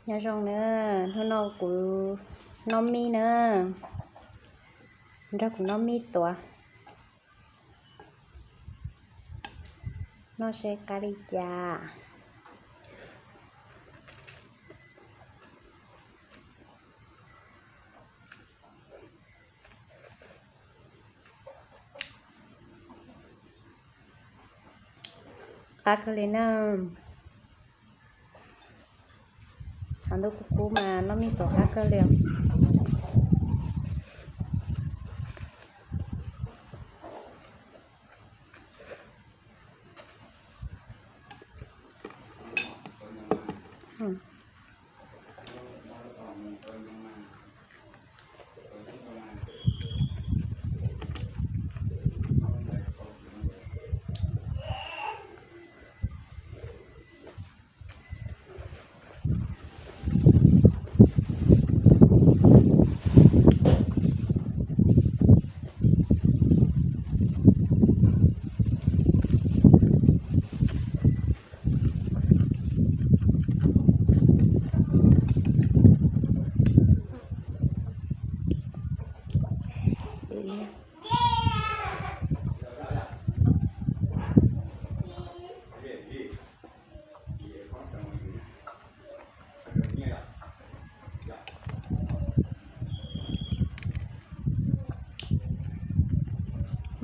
Nyob zoo na, hnub no kuv noj mij na, nrog kuv noj mij tuav, noj seb qab li cas. Qab kawg li na. Tshav ntuj kub kub mas noj mij tuav qab kawg li os.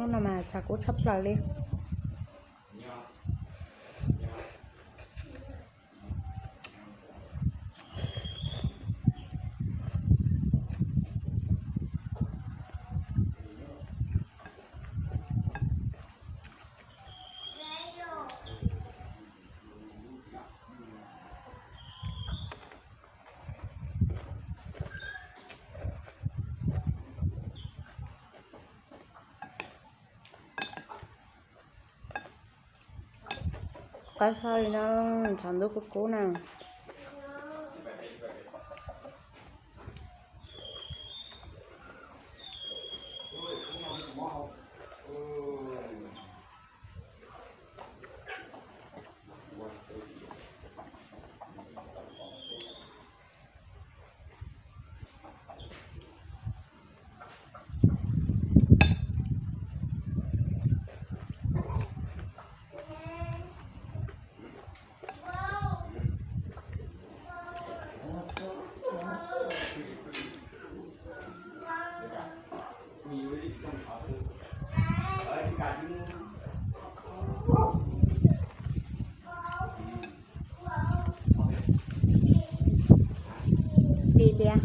Hnub no mas tshav kub tshaj plaws li. Qab tshaj li no, tshav ntuj kub kub na. Dim tiag.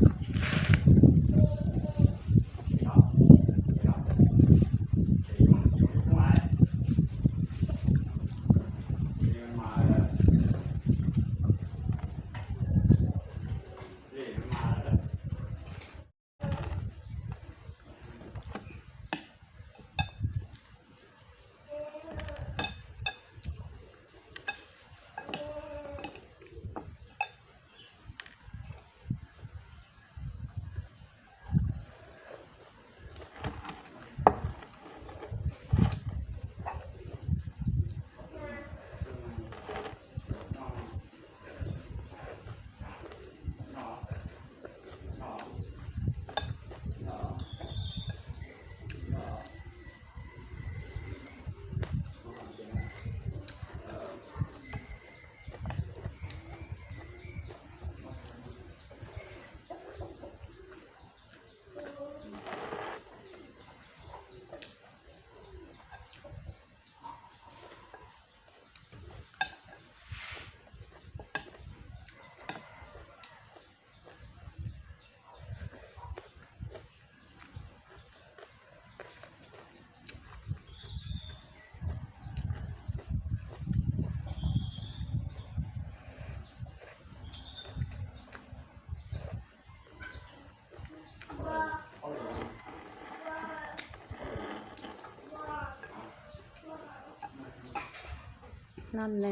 No na,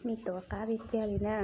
mij tuav qab tiag tiag li na.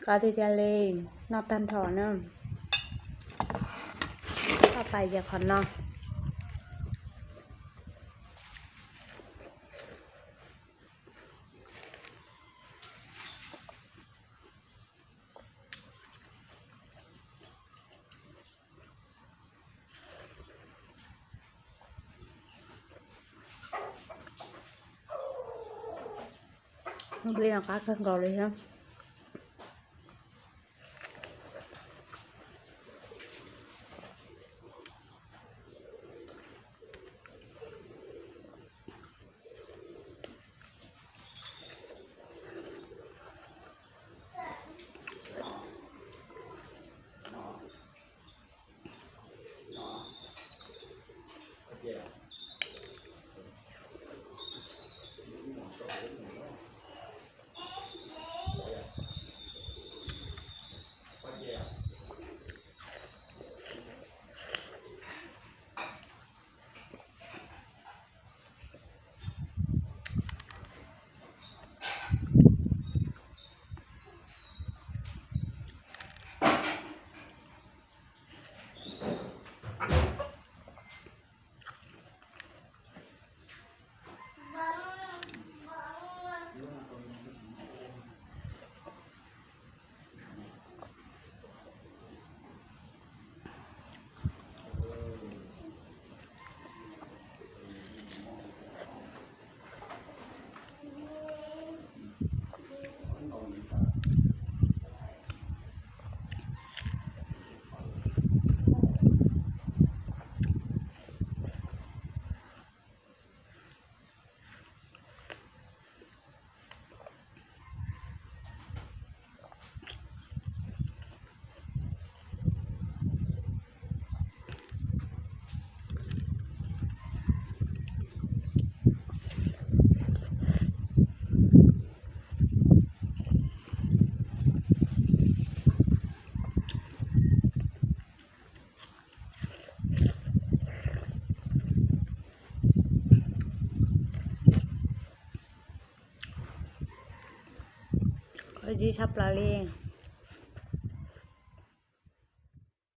Qab tiag tiag li, noj tag nrho na. Toj pais ces qhov no. Npib no qab kawg nkaus li thiab. Qhov tsis tshaj plaws li.